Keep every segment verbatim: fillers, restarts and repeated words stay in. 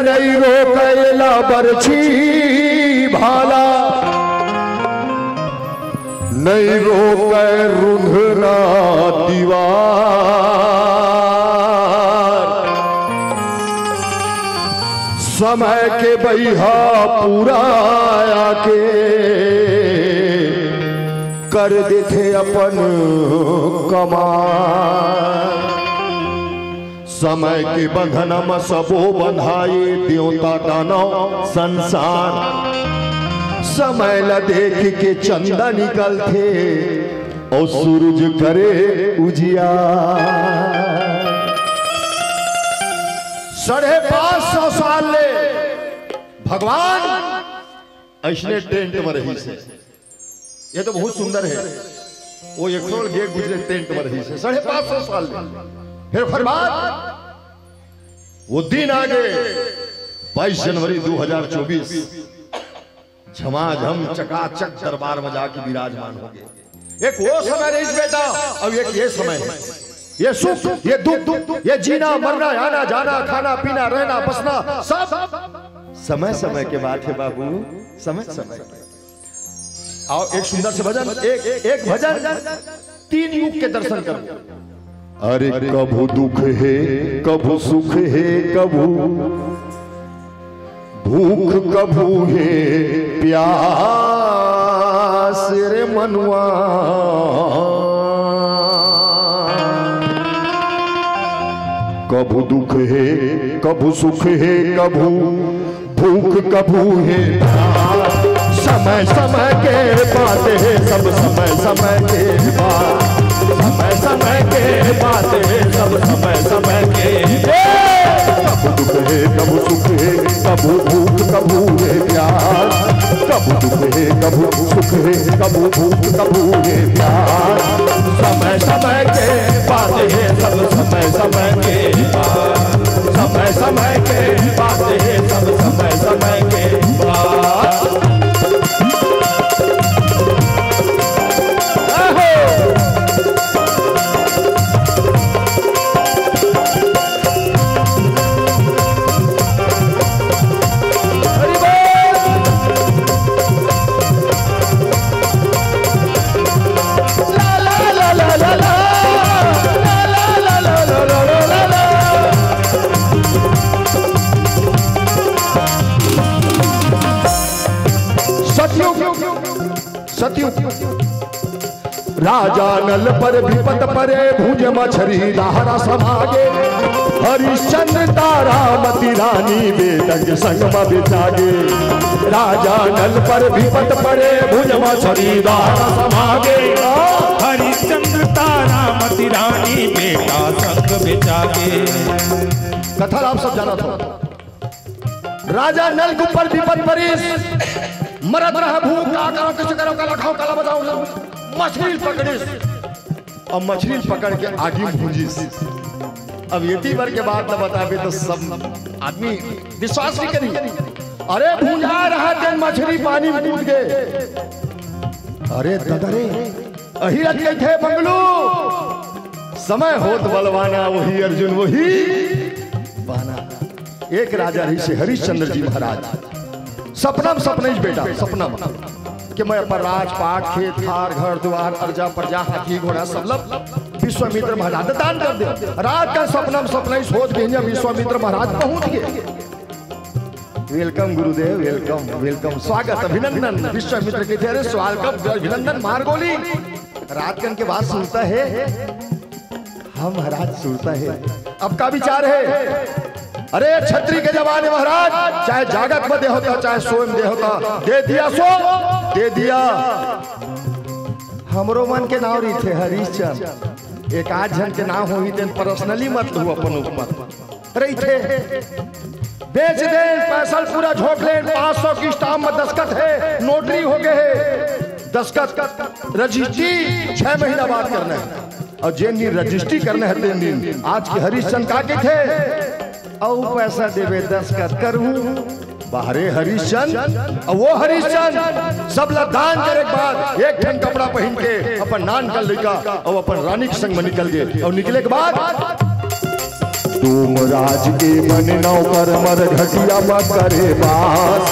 नइ रोकय एला बरछी भाला, नइ रोकय रुंधना दीवार। समय के बइहा पूरा आके कर देथे अपन कमाल। समय के बंधन म सबो बंधाए, देवता दानव संसार। समय ल देख के चंदा निकलथे अउ सूरज करे उजियार। साढ़े पाँच सौ साल ले भगवान अइसने टेंट म रहिस हे। ये तो बहुत सुंदर हे। वो एक ठो गे गुजरे टेंट म रहिस हे साढ़े पाँच सौ साल ले। फिर ओकर बाद वो दिन आ गे, बाईस जनवरी दो हज़ार चउबीस, झमाझम चकाचक दरबार म जाके विराजमान हो गे। एक वो समय रहिस बेटा, अब एक ये समय हे। ये सुख, ये दुख, ये जीना मरना, आना जाना, खाना पीना, रहना बसना, सब समय समय के बात हे बाबू, समय समय के। आओ एक सुंदर से भजन, एक एक भजन, तीन युग के दर्शन करो। अरे कभू दुख हे, कभू सुख हे, कभू भूख, कभू हे प्यास रे मनुआ। कभू दुख हे, कभू सुख हे, कभू भूख, कभू हे प्यास। समय समय के बात हे सब, समय समय के बात। समय समय के बात हे सब, समय समय के। कभू दुख हे, कभू सुख हे, कभू भूख, कभू हे प्यास। कभू दुख हे, कभू सुख हे, कभू भूख, कभू हे प्यास। समय समय के बात हे सब, समय समय के बात। समय समय के बात हे सब, समय समय के बात। सतयुग, सतयुग। राजा नल पर विपत परे, भुंज मछरी दाहरा समागे। हरिश्चंद्र तारामती रानी वेदक संग म बिचागे। राजा नल पर विपत परे, भुंज मछरी दाहरा समागे। हरिश्चंद्र तारामती रानी बेटा संग बिचागे। कथा ला आप सब जानत हो। राजा नल के ऊपर विपत परिस, मरत रहा भूख, का करो, कइसे करो, काला खाओ, काला बताओ, मछरी पकड़िस। अब मछरी पकड़ के आगी में भूंजिस। अब एती बर के बात ल बताबे तो सब आदमी विश्वास नइ करी। अरे भूंजा रहा तेन मछरी पानी में कूद गे। अरे ददा रे, अही रथ कहिथे मंगलू, समय होत बलवाना, वही अर्जुन वही बाना। एक राजा रहिस हे हरिश्चंद्र जी महाराज। सपना म सपनइस बेटा, सपना म कि मैं अपन राजपाट, खेत खार, घर दुवार, अर्जा परजा, हाथी घोड़ा सब ल विश्वामित्र महाराज ल दान कर देंव। रात के सपना म सपनइस, होत बिहनिया विश्वामित्र महाराज पहुंच गे। Welcome गुरुदेव, welcome, welcome, स्वागत, अभिनंदन। विश्वामित्र कहिथे, अरे स्वागत, अभिनंदन, मार गोली। रात कन के बात सुरता हे। हम महाराज सुरता हे। अब का विचार हे? अरे छतरी के जवान हे महाराज, चाहे जागत म दे होता, चाहे सोय म दे होता, दे दिया सो, दे दिया। हमरो मन के नाव रहिथे हरिश्चंद। एक आध झन के नाव होही तेन personally मत लहू अपन ऊपर। रहिथे। बेच दे, पैसा ल पूरा झोंक ले, पाँच सौ के stamp म दस्खत हे, notary हो गे हे, दस्खत, रजिस्ट्री छह महीना बाद करना हे। अउ जेन दिन रजिस्ट्री करना हे तेन दिन आज के हरिश्चंद का कहिथे, अउ पैसा देबे दस्खत करहूं। बाहरे हरिश्चंद, अउ वो हरिश्चंद सब ला दान करे के बाद एक ठन कपड़ा पहिन के अपन नानकन लइका अउ अपन रानी के संग म निकल गे। अउ निकले के बाद डोम राज के बने नौकर, मरघटिया म करे बास।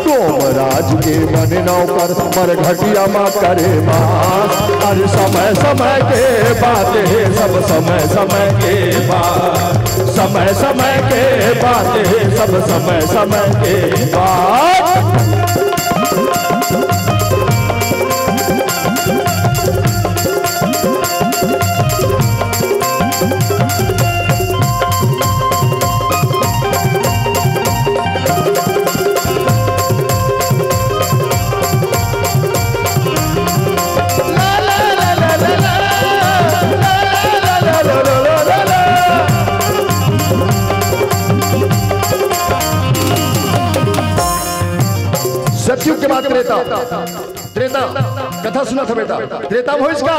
डोम राज के बने नौकर, मरघटिया म करे बास। अरे समय समय के बात हे, सब समय समय के बात। समय समय के बात हे, सब समय समय के बात। सतयुग के बाद त्रेता। त्रेता, कथा सुनत हव बेटा, त्रेता म होइस का?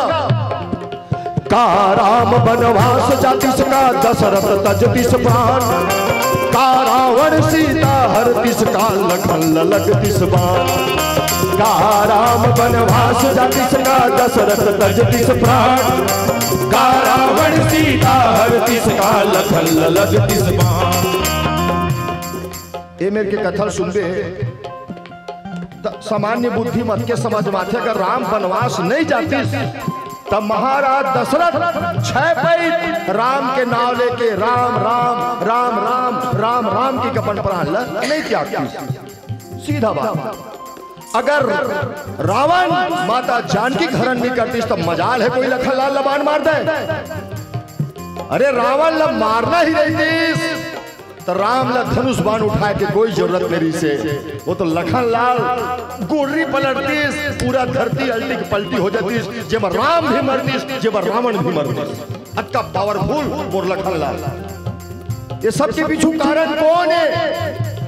का राम बनवास जातिस का, दशरथ तजतिस प्राण? का रावण सीता हरतिस का, लखन ल लगतिस बाण? का राम बनवास जातिस का, दशरथ तजतिस प्राण? का रावण सीता हरतिस का, लखन ल लगतिस बाण? ए मेर के कथा ल सुनबे त सामान्य बुद्धि मत के समझ म आथे, अगर राम बनवास नइ जातिस, त महाराज दशरथ छै पइत राम के नाव लेके राम, राम, राम, राम, राम, राम कहिके अपन प्राण ल नइ त्यागतिस। सीधा बात। अगर रावण माता जानकी के हरण नइ करतिस, त मजाल हे कोई लखन लाल ल बाण मार दे। अरे, रावण ल मारना ही रहितिस, त राम ल धनुष बाण उठाय के कोई जरूरत नइ रहिसे। वो तो लखन लाल गोर्री पलटतिस, पूरा धरती अलटी के पलटी हो जातिस, जेमा राम भी मरतिस, जेमा रावण भी मरतिस। अतका powerful मोर लखन लाल। ये सब के पीछू कारण कोन हे?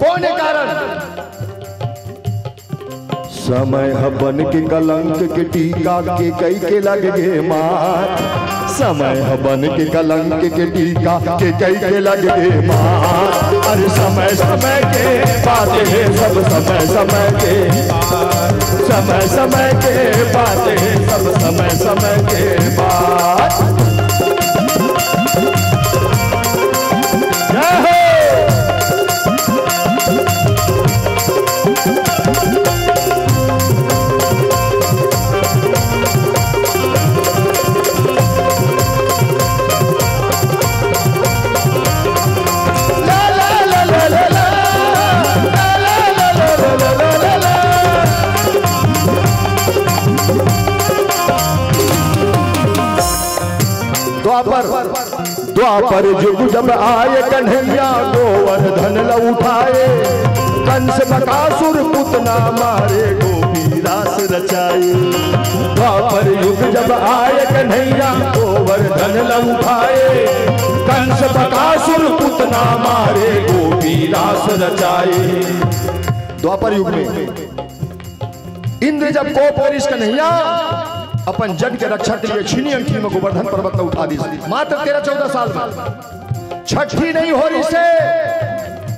कोन हे कारण? समय ह बन के कलंक के टीका, केकई के लग गे मात। समय ह बन के कलंक के टीका, केकई के लग गे मात। अरे समय समय के बात हे, सब समय समय के बात। समय समय के बात हे, सब समय समय के बात। जय हो। द्वापर द्वापर युग जब आय कन्हैया गोवर्धन ल उठाय। कंस बकासुर पुतना मारे गोपी रास रचाय। द्वापर युग जब आय कन्हैया गोवर्धन ल उठाय। कंस बकासुर पुतना मारे गोपी रास रचाय। द्वापर युग में इंद्र जब कोप करिस कन्हैया, अपन जन के रक्षा के लिए छीनी अंगठी में गोवर्धन पर्वत ल उठा दिस। मात्र तेरह चौदह साल में छट्ठी नइ हो रहिसे,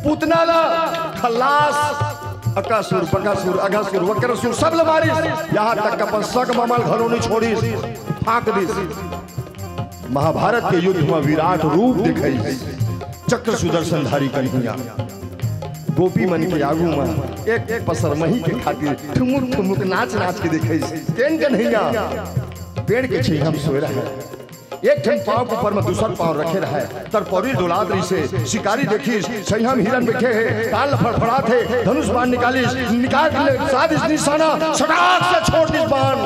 पुतना ल खलास, अकासुर, बकासुर, अघासुर, वक्रसुर सब ल मारिस। यहाँ तक अपन सग मामा ल घलो नइ छोड़िस, फांक दिस। महाभारत के युद्ध म विराट रूप देखाइस चक्र सुदर्शन धारी कन्हैया। गोपी मन के आगू म एक एक पसरमही के खातिर ठुमुक ठुमुक नाच नाच के देखाइस। तेन कन्हैया पेड़ के छइहा म सोय रहय, एक ठन पांव के ऊपर म दूसर पांव रखे रहय, तरपौरी डोलात रहिसे। शिकारी देखिस, छइहा म हिरन बइठे हे, कान ल फड़फड़ात हे, धनुष बाण निकालिस, निकाल के साधिस निशाना, सटाक से छोड़ दिस बाण।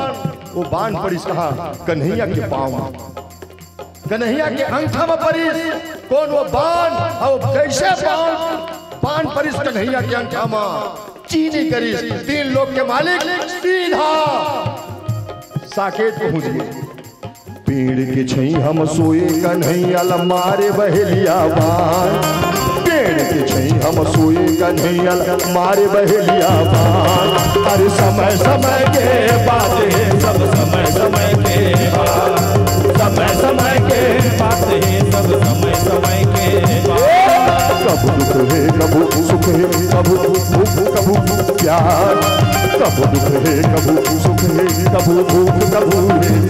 वो बाण पड़िस कहाँ? कन्हैया के पांव म। कन्हैया के अंगठा म परिस। कोन वो बाण? अउ कइसे बाण, बाण परिस कन्हैया के अंगठा म? चीनी करिस। तीन लोक के मालिक सीधा साकेत पहुंच गे। पेड़ के छइहा म सोए कन्हैया ल मारे बहेलिया बाण। पेड़ के छइहा म सोए कन्हैया ल मारे बहेलिया बाण। अरे समय समय के बात हे, सब समय समय के बात। समय समय के बात हे, सब समय समय के बात। कभू दुख हे, कभू सुख हे, कभू भूख, कभू प्यास। कभू दुख हे, कभू सुख हे, कभू भूख, कभू हे